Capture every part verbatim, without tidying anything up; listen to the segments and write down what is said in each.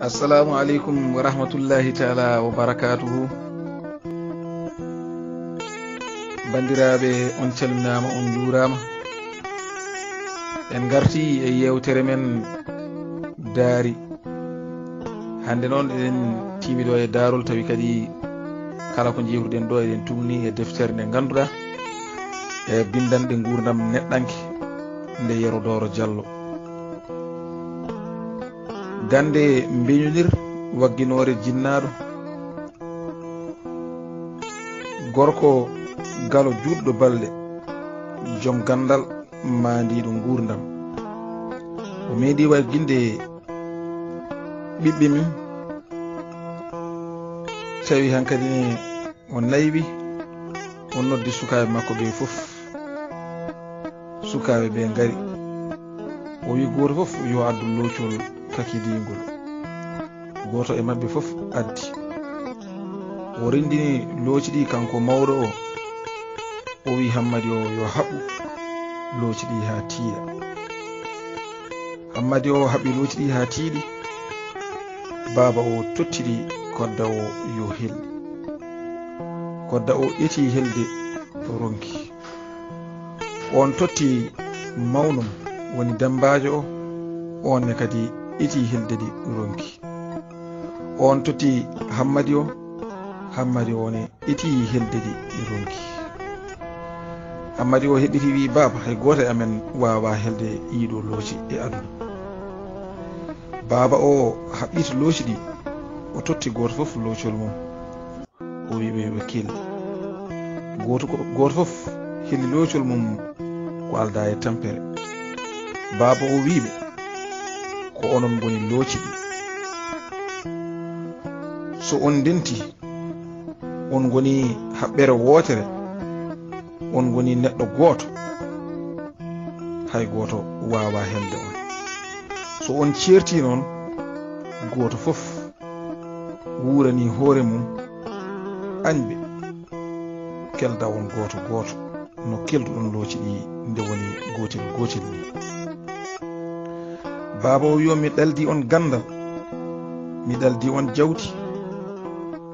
Assalamu aleykum wa rahmatullahi taala wa barakatuhu. Banndiraaɓe, on calminaama, on njuuraama. En ngartii e yeewtere men daari. Hannde noon eɗen tiimi ɗo e daarol, tawi kadi kala ko njeewruɗen ɗo eɗen tumni e deftere nde ngannduɗaa e binndanɗe nguurndam neɗɗanke nde Yero Dooro Jallo. Gannde mbeñunir wagginoore jinnaaɗo. Gorko galo juutɗo balɗe, joom ganndal, maandiiɗo nguurndam. O meeɗi wagginde ɓiɓɓe mum, tawi hankadi ne o naywi, o noddi sukaaɓe makko ɓe fof. Sukaaɓe ɓe ngari. O wi gooto fof yo addu loocol kakidiingol. Gooto e maɓɓe fof addi. O renndini looci ɗi kanko mawɗo o. O wi Hammadi o yo haɓɓu looci ɗi haa tiiɗa. Hammadi o haɓɓi looci ɗi haa tiiɗi. Baaba o tottiri kodda o yo hel. Kodda o eti helde ronki. On totti mawnum woni dembaajo o, on ne kadi eti helde ɗi ronki. On totti Hammadi o, Hammadi o ne eti helde ɗi ronki. Hammadi o heɓɓiti wi, "Baaba, hay gooto e amen waawa helde yiiɗo looci e aduna." Baaba o haɓɓiti looci ɗi, o totti gooto fof loocol mum. O wi ɓe ɓe kelli. Gooto ko, gooto fof heli loocol mum ko aldaa e tampere. Baaba o wi ɓe, "Ko onon ngoni looci ɗi. So on ndenti, on ngoni haɓɓere wootere, on ngoni neɗɗo gooto, hay gooto waawaa helde on. So on ceertii noon, gooto fof wuuranii hoore mum, añɓe, kelda on gooto gooto, no kelduɗon looci ɗi nde woni gootel gootel ni." Baaba o wi on, "Mi ɗaldi on ganndal, mi ɗaldi on jawdi.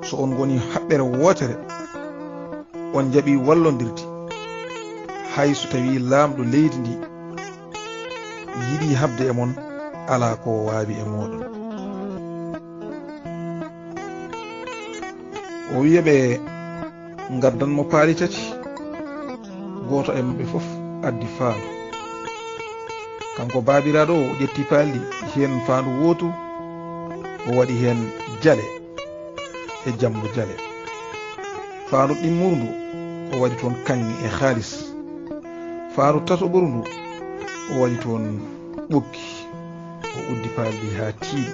So on ngoni haɓɓere wootere, on njaɓi wallondirde, hay so tawii laamɗo leydi ndi yiɗi haɓde e mon, alaa ko o waawi e mooɗon." O wiya ɓe, "Ngaddan mo paali tati." Gooto e maɓɓe fof addi faandu. Kanko baabiraaɗo o, o ƴetti paali ɗi, heen faandu wootu, o waɗi heen jale e jambo jale. Faandu ɗimmuru ndu, o waɗi toon kaŋŋe e haalis. Faandu tataɓuru ndu, o waɗi toon ɓoggi. O uddi paali ɗi haa tiiɗi.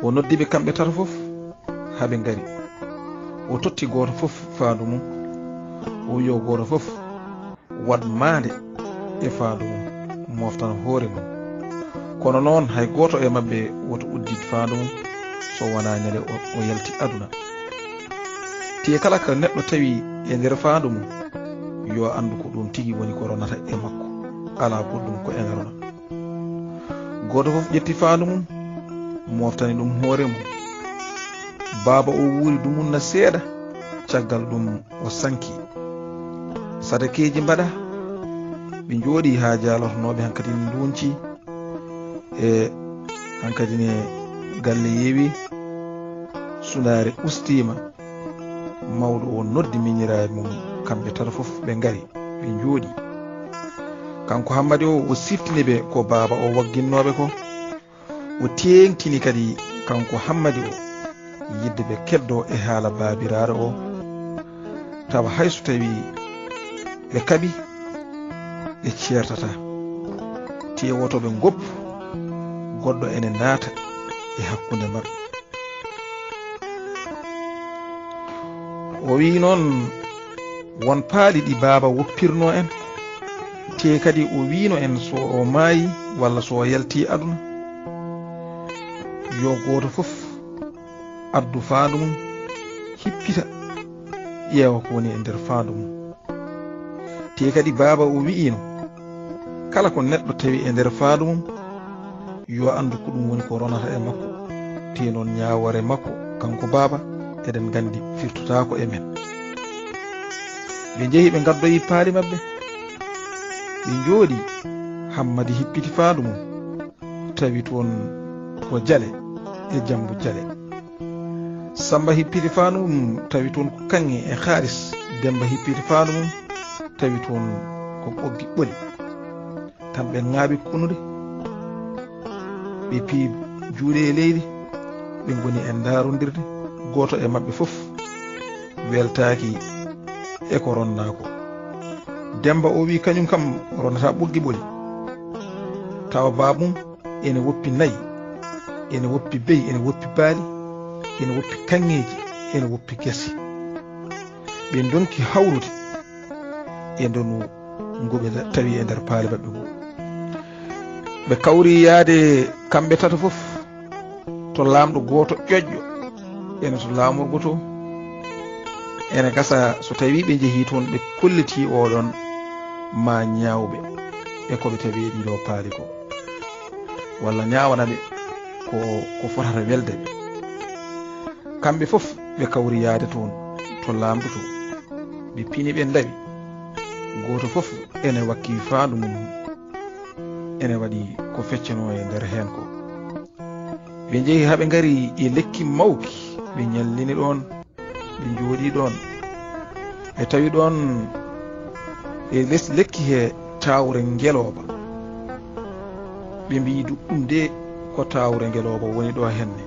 O noddi ɓe kamɓe tato fof, haa ɓe ngari. O totti gooto fof faandu mum. O wi o gooto fof waɗ maande e faandu mum, mooftan hoore mum. Kono noon, hay gooto e maɓɓe woto uddit faandu mum so wonaa ñande o, o yalti aduna. Tee kala ko neɗɗo tawi e nder faandu mum, yo anndu ko ɗum tigi woni ko ronata e makko, alaa goɗɗum ko ene rona. Gooto fof ƴetti faandu mum, mooftani ɗum hoore mum. Baaba o wuuri dumunna seeɗa, caggal ɗum o sanki. Sadakeeji mbaɗa, ɓe njooɗi haa jaalotonooɓe hankadi nduunci, e hankadi ne galle yewi, sunaare ustiima. Mawɗo o noddi miñiraaɓe mum, kamɓe tato fof ɓe ngari, ɓe njooɗi. Kanko Hammadi o, o siftini ɓe ko baaba o wagginnooɓe ko. O teeŋtini kadi kanko Hammadi o, yidde ɓe keddoo e haala baabiraaɗo o, tawa hay so tawii ɓe kaɓi, ɓe ceertataa. Tee woto ɓe ngoppu, goɗɗo ene naata e hakkunde maɓɓe. O wiyi noon, won paali ɗi baaba woppirnoo en, tee kadi o wiino en so o maayi walla so o yalti aduna, yo gooto fof addu faandu mum, hippita, ƴeewa ko woni e nder faandu mum. Tee kadi baaba o wiyiino, kala ko neɗɗo tawi e nder faandu mum, yo anndu ko ɗum woni ko ronata e makko. Te noon ñaawoore makko, kanko baaba, eɗen nganndi firtotaako e men. Ɓe njehi, ɓe ngaddoyi paali maɓɓe. Ɓe njooɗi, Hammadi hippiti faandu mum, tawi toon ko jale e jambu jale. Samba hippiti faandu mum, tawi toon ko kaŋŋe e haalis. Demba hippiti faandu mum, tawi toon ko ɓoggi ɓoli. Tan ɓe ŋaaɓi kunnuɗe, ɓe piyi juuɗe e leydi, ɓe ngoni e ndaarondirde, gooto e maɓɓe fof weltaaki e ko ronnaa ko. Demba o wi kañum kam ronnata ɓoggi ɓoli, tawa baabum ene woppi nayi, ene woppi beyi, ene woppi baali, ene woppi kaŋŋeeji, ene woppi gese. Ɓe ndonki hawrude e ndonu ngu ɓe tawi e nder paale maɓɓe ngu. Ɓe kawri yahde kamɓe tato fof to laamɗo gooto ƴoƴƴo, ene to laamorgo to. Ene gasa so tawi ɓe njehii toon, ɓe kolliti oɗon ma ñaawɓe e ko ɓe tawi e ɗiɗo paali ko, walla ñaawana ɓe ko, ko fotata welde ɓe. Kamɓe fof ɓe kawri yahde toon to laamɗo to. Ɓe pini, ɓe ndawi. Gooto fof ene wakki faandu mum, ene waɗi ko feccanoo e nder heen ko. Ɓe njehi haa ɓe ngari e lekki mawki, ɓe ñallini ɗoon, ɓe njooɗii ɗoon. Ɓe tawi ɗoon e les lekki he taawre ngelooba. Ɓe mbiyi du-, ɗum de ko taawre ngelooba woni ɗo henne.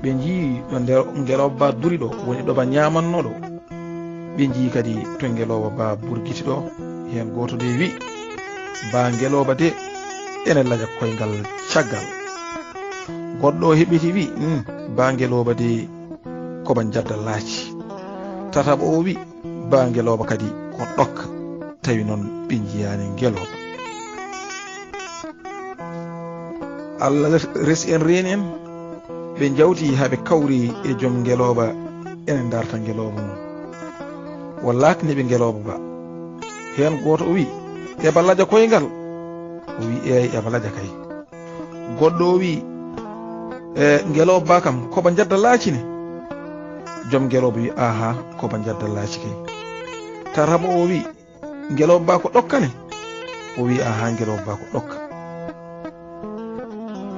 Ɓe njii ɗo nde ngelooba duri ɗo, woni ɗo ba ñaamannoo ɗo. Ɓe njii kadi to ngelooba ba burgiti ɗo, heen gooto de wi, "Ba ngelooba de ene laƴa koyngal caggal." Goɗɗo o heɓɓiti wi, "Mm, ba ngelooba de ko ba njadda laaci." Tataɓo o wi, "Ba ngelooba kadi ko ɗokka." Tawi noon ɓe njiyaani ngelooba. Allah resi en, reeni en, ɓe njawti haa ɓe kawri e joom ngelooba, ene ndarta ngelooba mum. O laakni ɓe ngelooba ba. Heen gooto o wi, "Eba laƴa koyngal?" O wi, "Eey, eba laƴa kay." Goɗɗo o wi, "E, ngelooba ba kam, ko ba njadda laaci ne?" Joom ngelooba wi, "Aha, ko ba njadda laaci kay." Tataɓo o wi, "Ngelooba ba ko ɗokka ne?" O wi, "Aha, ngelooba ba ko ɗokka."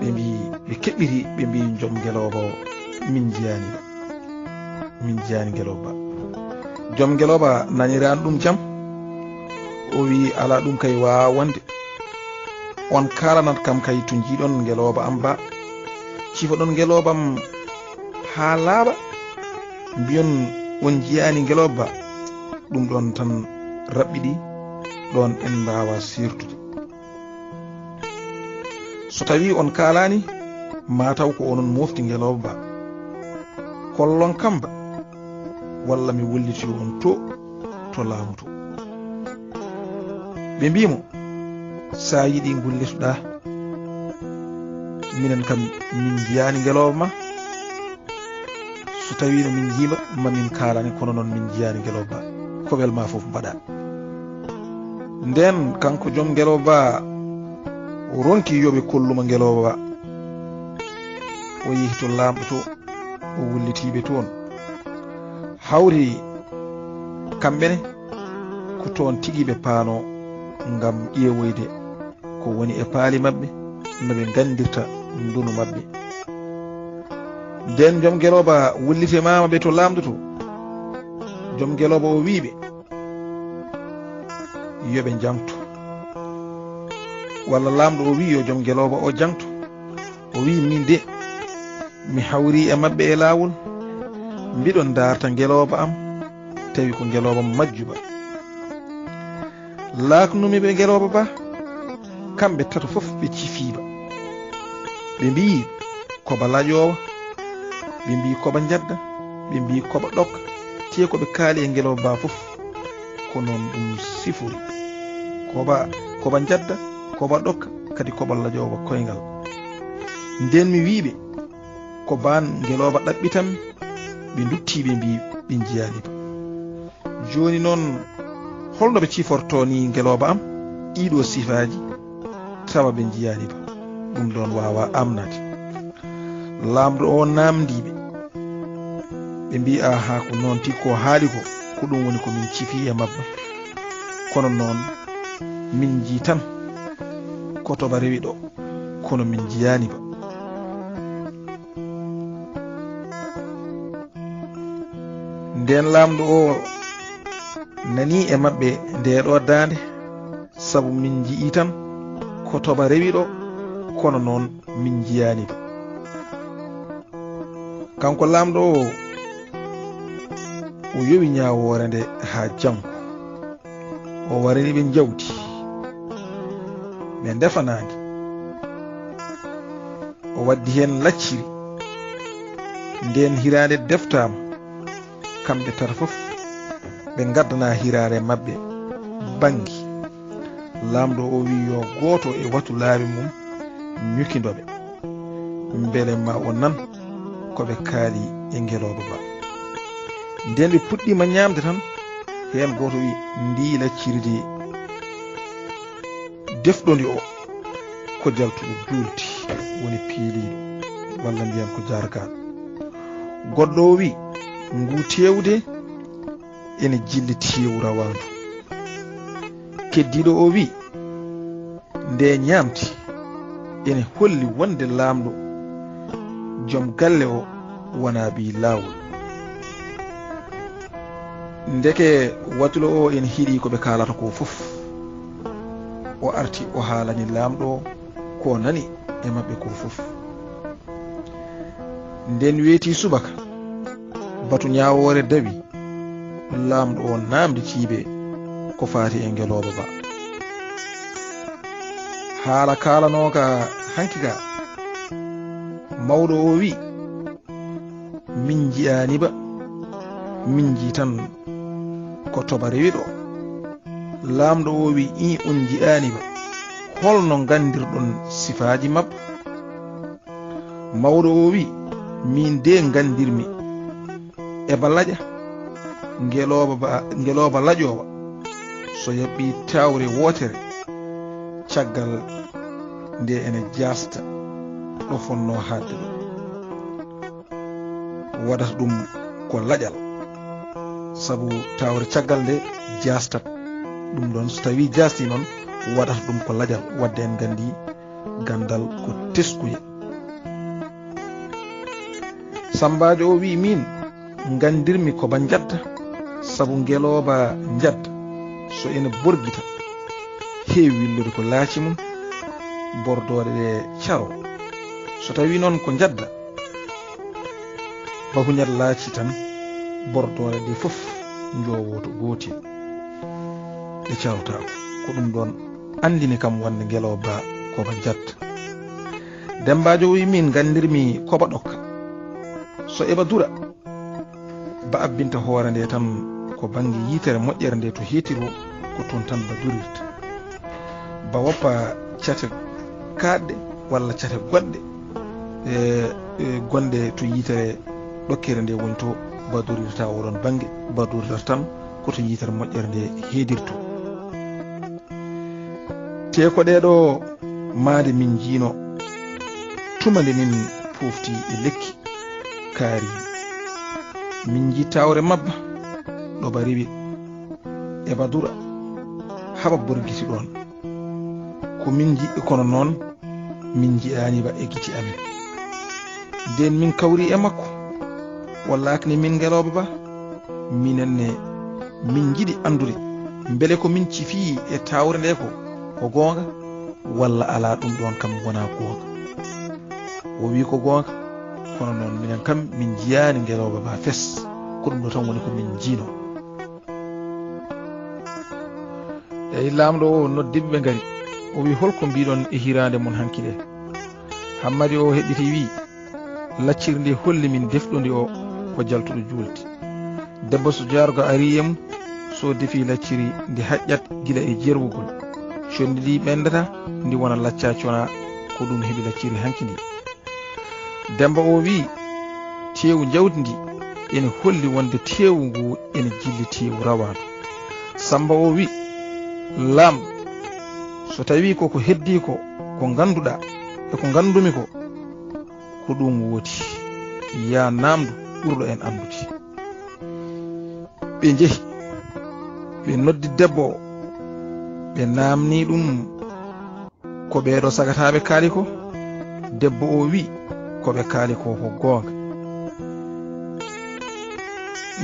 Ɓe mbi, ɓe keɓɓiti, ɓe mbi, "Joom ngelooba o, min njiyaani ba. Min njiyaani ngelooba ba." Joom ngelooba naniraani ɗum jam. O wi, "Alaa, ɗum kay waawaa wonde. On kaalanat kam kay to njiiɗon ngelooba am ba. Cifoɗon ngelooba am haa laaɓa. Mbiyon on njiyaani ngelooba ba. Ɗum ɗoon tan raɓɓiɗi, ɗoon en mbaawaa seertude. So tawii on kaalaani, maa taw ko onon moofti ngelooba ba. Kollon kam ba, walla mi walliti on to, to laamu to." Ɓe mbii mo, "So a yiɗi ngullitoɗaa, minen kam min njiyaani ngelooba ma. So tawii no min njii ma, ma min kaalane, kono noon min njiyaani ngelooba ba. Ko welmaa fof mbaɗaa." Ndeen kanko joom ngelooba ba o ronki yo ɓe kollu mo ngelooba ba. O yehi to laamɗo to, o wullitii ɓe toon. Hawri kamɓe ne ko toon tigi ɓe paanoo ngam ƴeewoyde ko woni e paali maɓɓe, no ɓe nganndirta ndonu maɓɓe. Ndeen joom ngelooba wullitemaama ɓe to laamɗo to. Joom ngelooba o wii ɓe yo ɓe njaŋto. Walla laamɗo o wii yo joom ngelooba o jaŋto. O wii, "Miin de, mi hawri e maɓɓe e laawol, mbiɗo ndaarta ngelooba am, tawi ko ngelooba majjuba." Laaknumi ɓe ngelooba ba, kamɓe tato fof ɓe cifii ba. Ɓe mbii, "Ko ba laƴoowa." Ɓe mbii, "Ko ba njadda." Ɓe mbii, "Ko ba ɗokka." Tee ko ɓe kaali e ngelooba ba fof, ko noon ɗum sifori. Ko ba, ko ba njadda, ko ba ɗokka, kadi ko ba laƴoowa koyngal. Ndeen mi wii ɓe, "Ko baan ngelooba ɗaɓɓitanmi." Ɓe nduttii, ɓe mbii ɓe njiyaani ba. Jooni noon, holno ɓe cifortoo nii ngelooba am ɗiiɗoo sifaaji, tawa ɓe njiyaani ba? Ɗum ɗoon waawaa aamnaade. Laamɗo o naamndii ɓe. Ɓe mbii, "Aahaa, ko noon tigi ko haali ko, ko ɗum woni ko min cifii e mabba. Kono noon, min njii tan ko toba rewi ɗo, kono min njiyaani ba." Ndeen laamɗo o nanii e maɓɓe ndee ɗoo daande, sabu min njiyii tan ko toba rewi ɗo, kono noon min njiyaani ba. Kanko laamɗo o, o yowi ñaawoore nde haa janngo. O warini ɓe njawdi, ɓe ndefanaandi. O waddi heen lacciri. Ndeen hiraande deftaama. Kamɓe tata fof, ɓe ngaddana hiraare maɓɓe banngi. Laamɗo o wiyi yo gooto e watulaaɓe mum ñukindo ɓe, mbele ma o nan ko ɓe kaali e ngelooba ba. Ndeen ɓe puɗɗiima ñaamde tan, heen gooto wiyi, "Ndii lacciri de, defɗondi o ko jaltuɗo juulti, woni piiliiɗo, walla mbiyan ko jaargaaɗo." Goɗɗo o wiyi, "Ngu teewu de ene jilli teewu rawaandu." Keddiiɗo o wiyi, "Nde ñaamti ene holli wonde laamɗo joom galle o wonaa ɓiy laawol." Ndeke watulo o ene hiɗi ko ɓe kaalata ko fof. O arti o haalani laamɗo o ko nani e maɓɓe ko fof. Nden weeti subaka, batu ñaawoore dawi, laamɗo o naamnditii ɓe ko faati e ngelooba ba. Haala kaalanooka hanki ka, mawɗo o wiyi, "Min njiyaani ba, min njii tan ko toba rewi ɗo." Laamɗo o wiyi, "Ii, on njiyaani ba, holno nganndirɗon sifaaji mabba?" Mawɗo o wiyi, "Miin de nganndirmi eba laƴa, ngelooba ba, ngelooba laƴoowa, so yaɓɓii tawre wootere, caggal nde ene jaasta ɗo fonnoo haaɗde ɗo. Waɗata ɗum ko laƴal, sabu tawre caggal nde jaastat. Ɗum ɗoon, so tawii jaastii noon, waɗata ɗum ko laƴal." Waɗde en nganndi ganndal ko teskuya. Sammbaajo o wiyi, "Miin nganndirmi ko ba njadda, sabu ngelooba njadda, so ene borgita, heewi willude ko laaci mum, bordooɗe ɗe caro. So tawii noon ko njadda, ba huñat laaci tan, bordooɗe ɗe fof njoowo to gootel, ɗe carotaako." Ko ɗum ɗoon anndini kam wonde ngelooba ko ba njadda. Demmbaajo wiyi, "Miin nganndirmi ko ba ɗokka, so eba dura, ba abbinta hoore nde tan ko bannge yitere moƴƴere nde to heetiro, ko toon tan ba durirta. Ba woppa cate kaaɗɗe walla cate goɗɗe, e, e, gonɗe to yitere ɗokkere nde woni to ba durirta oɗon bannge, ba durirta tan ko to yitere moƴƴere nde heedirto." Te ko ɗee ɗoo maande min njiino tuma nde min pofti e lekki kaari. Min njii tawre mabba ɗo ba rewi e ba dura, haba borgiti ɗoon. Ko min njiɗɗo, kono noon min njiyaani ba e gite amin. Nden min kawri e makko, o laakni min ngelooba ba. Minen ne, min njiɗi anndude mbele ko min cifii e tawre nde ko, ko goonga, walla alaa, ɗum ɗoon kam wonaa goonga. O wii ko goonga, kono noon minen kam min njiyaani ngelooba ba fes, ko ɗum ɗo tan woni ko min njiino. Eyi, laamɗo o noddi ɓe, ɓe ngari. O wii, "Holko mbiɗon e hiraande mon hanki nde?" Hammadi o heɓɓiti wii, "Lacciri ndi holli min defɗo ndi o ko jaltuɗo juulti. Debbo so jaaruga arii e mum, so defii lacciri ndi haƴƴat gila e jerwugol. Conndi ndi ɓenndata, ndi wona lacca cona, ko ɗum heɓi lacciri hanki ndi." Demmba o wii, "Teewu njawdi ndi ene holli wonde teewu ngu ene jilli teewu rawaandu." Sammba o wii, "Laamɗo, so tawii ko ko heddii ko, ko ngannduɗaa e ko nganndumi ko, ko ɗum woodi. Yaa naamndu ɓurɗo en anndude. Ɓe njehi, ɓe noddi debbo o, ɓe naamni ɗum ko ɓeeɗo sagataaɓe kaali ko. Debbo o wi' ko ɓe kaali ko ko goonga.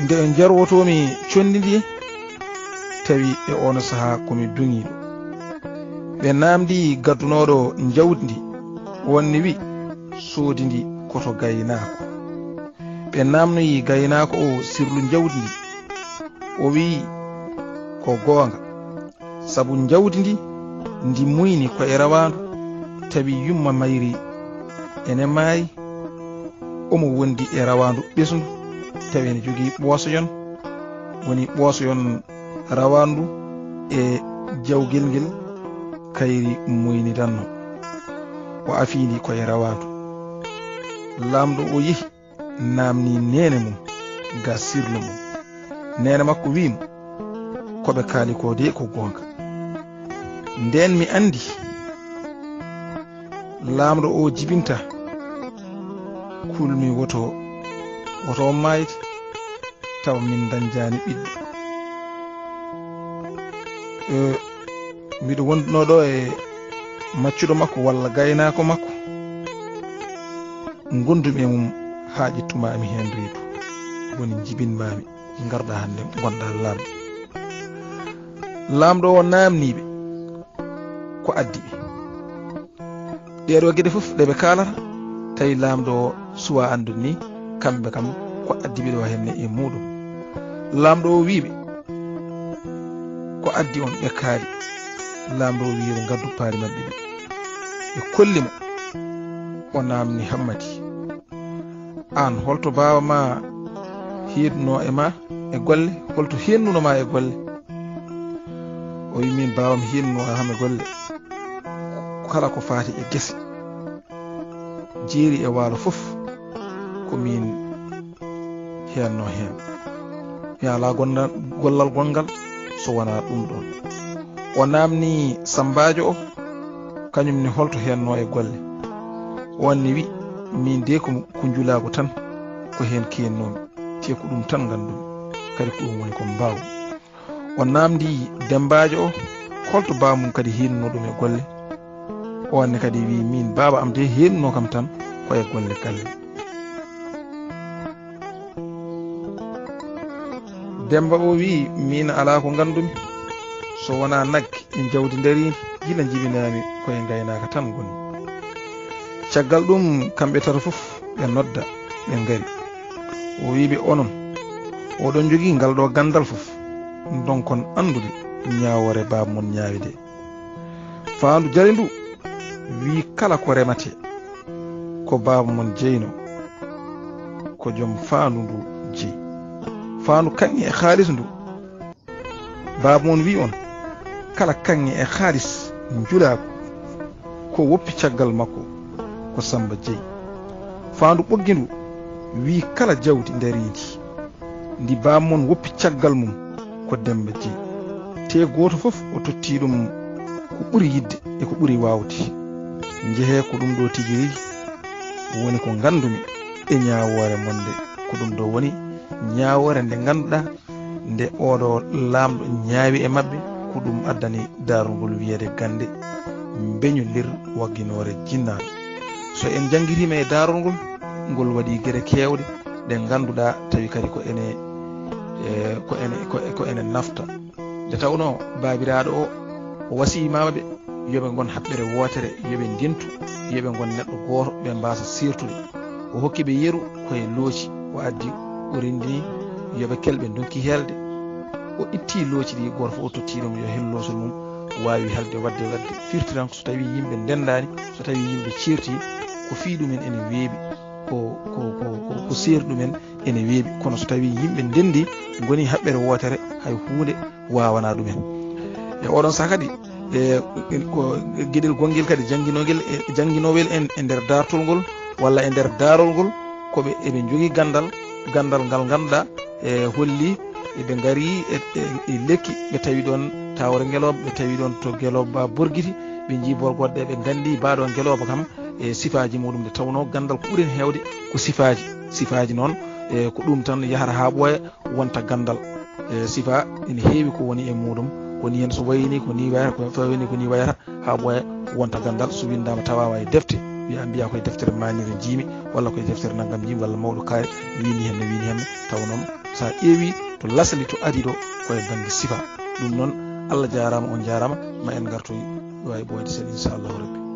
Nde njarwotoomi conndi ndi, tawi e oon sahaa ko mi duŋiiɗo. Ɓe naamndi gaddunooɗo njawdi ndi, wonde wi' soodi ndi ko to gaynaako. Ɓe naamnoyi gaynaako o sirlu njawdi ndi. O wi' ko goonga. Sabu njawdi ndi, ndi muyni ko e rawaandu, tawi yumma mayri ene maayi, omo wondi e rawaandu ɓesndu, tawi ene jogii ɓoosoyon, woni ɓoosoyon rawaandu e jawgel ngel kayri muynidanno, o afii ndi ko e rawaandu. Laamɗo o yehi, naamni neene mum ga sirlu mum. Neene makko wi'i mo, ko ɓe kaali ko de ko goonga. Ndeen mi anndi, laamɗo o jibinta, kulmi woto, woto o maayde, taw min dañjaani ɓiɗɗo. Eh, Miɗo wonduno ɗo e maccuɗo makko walla gaynaako makko. Ngondumi e mum haa ƴettumaami heen reedu. Woni njibinmaami, ngarɗa hannde ngonɗa laamɗo. Laamɗo o naamnii ɓe ko addi ɓe. Ɗee ɗoo geɗe fof ɗe ɓe kaalata, tawi laamɗo o suwaa anndude ni, kamɓe kam ko addi ɓe ɗo henne e muuɗum. Laamɗo o wii ɓe, ko addi on? Ɓe kaali. Laamɗo o wii ɓe ngaddu paali maɓɓe ɗi. Ɓe kolli mo. O naamni Hammadi, aan holto baaba ma heedunoo e ma e golle? Holto heennuno ma e golle? O wii min baaba am heennuno e am e golle. Kala ko faati e gese. Jeeri e waalo fof ko miin heenno heen. Mi alaa gonda-, gollal gonngal so wonaa ɗum ɗoon. O naamni Sammbaajo o, kañum ne holto heenno e golle. O anni wi, miin de ko, ko njulaagu tan, ko heen keennoomi. Te ko ɗum tan nganndumi, kadi ko ɗum woni ko mbaaw. O naamndi Demmbaajo o, holto baamum kadi heennuno ɗum e golle. O anne kadi wii, miin baaba am de heennuno kam tan ko e golle galle. Demmba o wii, miin alaa ko nganndumi so wonaa nagge e njawdi ndariindi, gila njibinaami ko e ngaynaaka tan ngoni. Caggal ɗum kamɓe tato fof ɓe nodda, ɓe ngari. O wii ɓe, onon, oɗon njogii ngal ɗo ganndal fof, ndonkon anndude ñaawoore baaba mon ñaawi de. Faandu jale ndu wii kala ko rematee, ko baaba mon jeyno, ko joom faandu ndu jeyi. Faandu kaŋŋe e kaalis ndu, baaba mon wii on, kala kaŋŋe e kaalis njulaagu, ko woppi caggal makko, ko Sammba jeyi. Faandu ɓoggi ndu wii kala jawdi ndariindi, ndi baaba mon woppi caggal mum, ko Demmba jeyi. Te gooto fof o totti ɗum ko ɓuri yiɗde e ko ɓuri waawde. Njehee ko ɗum ɗo tigi rigi woni ko nganndumi e ñaawoore mon nde. Ko ɗum ɗo woni ñaawoore nde ngannduɗaa nde oɗo laamɗo ñaawi e maɓɓe, ko ɗum addani daarol ngol wiyeede gannde mbeñu nder wagginoore jinnaaɓe. So en njanngitiima e daarol ngol, ngol waɗi geɗe keewɗe ɗe ngannduɗaa tawi kadi ko ene, e, ko ene, ko, ko ene nafta. Nde tawnoo baabiraaɗo o, o wasiyii maama ɓe, yo ɓe ngon haɓɓere wootere, yo ɓe ndentu, yo ɓe ngon neɗɗo gooto, ɓe mbaasa seertude. O hokki ɓe yeru ko e looci, o addi, o renndini, yo ɓe kel, ɓe ndonki helde. O itti looci ɗi, gooto fof o totti ɗum yo hel loosol mum, waawi helde waɗde, waɗde firtiran ko so tawii yimɓe ndenndaani, so tawii yimɓe ceerti, ko fii ɗumen ene weeɓi, ko, ko, ko, ko, ko seeri ɗumen ene weeɓi. Kono so tawii yimɓe ndenndi, ngoni haɓɓere wootere, hay huunde waawanaa ɗumen. E oɗon sahaa kadi, e, ko geɗel gonngel kadi jannginogel, e, jannginowel en e nder daartol ngol, walla e nder daarol ngol, ko ɓe, eɓe njogii ganndal, ganndal ngal ngannduɗaa, e, holli eɓe ngari e, e, e lekki, ɓe tawi ɗoon Tawre Ngelooba, ɓe tawi ɗoon to Ngelooba Borgiti, ɓe njii Borgodde, ɓe nganndi baaɗo Ngelooba kam, e sifaaji muɗum, nde tawnoo ganndal ko ɓuri heen heewde ko sifaaji. Sifaaji noon, e ko ɗum tan yahata haa ɓooya, wonta ganndal. E sifa ene heewi ko woni e muɗum, ko nii heen, so wayni ko nii wayata, ko so wayni ko nii wayata, haa ɓooya, wonta ganndal. So winndaama tawaama e defte, wiya, mbiya koye deftere Mañiiɗo njiimi, walla koye deftere nanngam njiimi, walla mawɗo kaari wiini heen, wiini heen. Tawa noon, so a ƴeewi to lasli to ari ɗo, koye bannge sifa. Ɗum noon, Allah jaaraama, on jaaraama, ma en ngartoy ɗo e ɓooyde seeɗa, inchallahu rabbi.